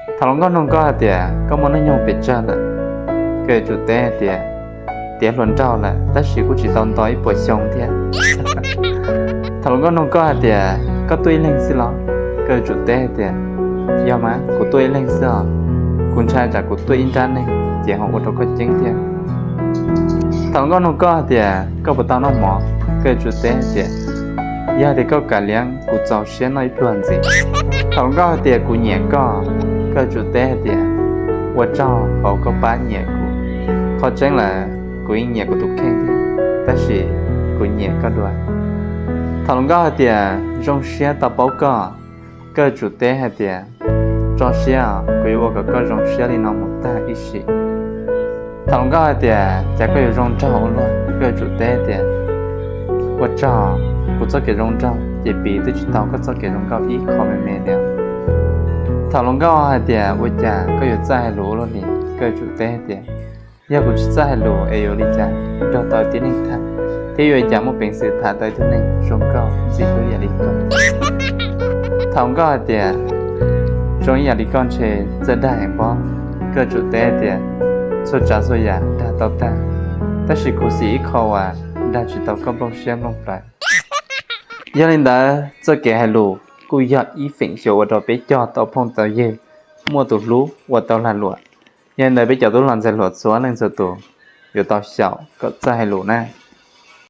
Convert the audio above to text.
Thaum hluas nkauj nug koj hais tias koj muaj hnub nyoog pes tsawg lawm, koj yuav tsum teb hais tias tiav hluas nraug lawm tab sis kuj tsis tau nto ib puas xyoo thiab. Thaum hluas nkauj nug koj hais tias koj tuaj ib leeg xwb los, koj yuav tsum teb hais tias yog mas kuv tuaj ib leeg xwb os, kuv ntshai tsam kuv tuaj ib nrab neeg ces ho ua rau koj ceeb thiab. Thaum hluas nkauj nug koj hais tias koj puas tau noj mov, koj yuav tsum teb hais tias yog tias koj kam liab kuv txaus siab noj ib pluag ntxiv. Thaum hluas nkauj hais tias kuv nyiam koj, koj yuav tsum teb hais tias ua tsaug vauv koj pab nyiam kuv. Qhov tseeb lawm kuv yeej nyiam kuv tus kheej thiab, tab sis kuv nyiam koj dua. Thaum hluas nkauj hais tias zoo siab tau paub koj, koj yuav tsum teb hais tias tso siab, kuv yuav ua kom koj zoo siab li no mus tag ib sim. Thaum hluas nkauj hais tias cas koj yuav zoo nraug ua luaj, koj yuav tsum teb hais tias ua tsaug, kuv txoj kev zoo nraug ces piv twb tsis tau koj txoj kev zoo nkauj ib qho me me li. Thaum hluas nkauj hais tias ua cas koj yuav txawj hais lus ua luaj li, koj yuav tsum teb hais tias yog kuv tsis txawj hais lus es yuav li cas nrog tau tib neeg tham, thiab yuav li cas muaj peev xwm tham tau ib tug neeg zoo nkauj ntxim hlub ib yam li koj. Thaum hluas nkauj hais tias zoo ib yam li koj ntshe txawj dag heev pob, koj yuav tsum teb hais tias txhua tsav txhua yam dag tau tag, tab sis khuv xim ib qho uas dag tsis tau koj nplooj siab nplooj plawv. Yog li ntawd txoj kev hais lus kuj yog ib feem xyuam ua rau peb cog tau phooj tau ywg muaj tus hlub ua tau lag luam. Yog li ntawd peb cov tub hluas ntxhais hluas txhua leej txhua tus yuav tau xyaum kom txawj hais lus na.